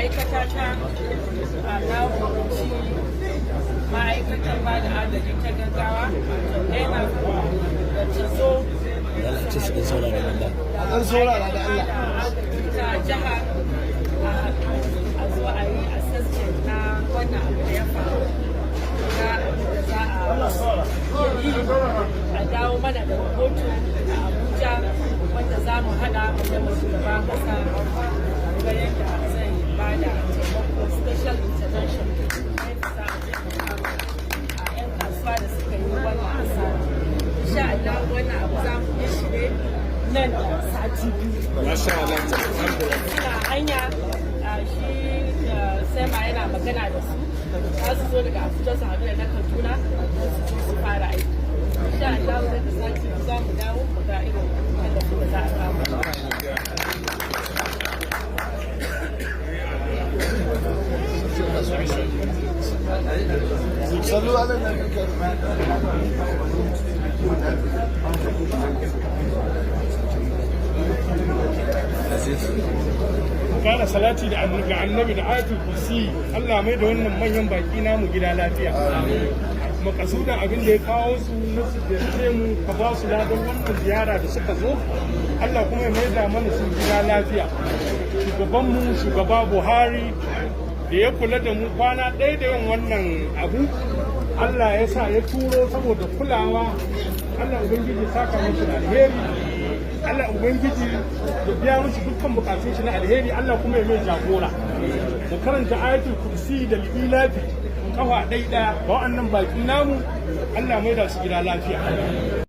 Ma'aikata ta na umarci ma'aikatar ba da agaji ta gaggawa, wato NEMA, da ta zo Ce su ɗan saurara nan da. A ɗan saurara da Allah. Agaji ta jiha a zo a yi assessment na wannan abu da ya faru, na abu da za a iya yi, a dawo mana da rahoto a Abuja wanda za mu haɗa mu da shugaban ƙasa ga yadda zai ba da taimako, special intervention, yadda za a taimaka a 'yan kasuwa da suka yi wannan asara. Insha Allah, wannan abu za mu yi shi ne nan da sati 2. Suna hanya, shi SEMA yana magana da su, za su zo daga Abuja su haɗu da na Kaduna don su zo su fara aiki. Insha Allah, nan da sati 2 za mu dawo mu ga irin tallafin da za a samu. صلوا على النبي الكريم. Kara salati da ga Annabi da Ayatul Kursi. Allah mai da wannan manyan baki namu gida lafiya. Makasudan abin da ya kawo su na su ziyarce mu, ka ba su ladan wannan ziyara da suka zo. Allah kuma ya mai da mana su gida lafiya. Shugabanmu, Shugaba Buhari, da ya kula da mu kwana ɗaya da yin wannan abu, Allah ya sa ya turo saboda kulawa. Allah Ubangiji saka musu da alheri. Allah Ubangiji ya biya musu dukkan bukatun shi na alheri. Allah kuma ya mai jagora. Mu karanta Ayatul Kursi da Li'ilafi kafa ɗai ɗaya ga wa'annan baki namu. Allah mai da su gida lafiya.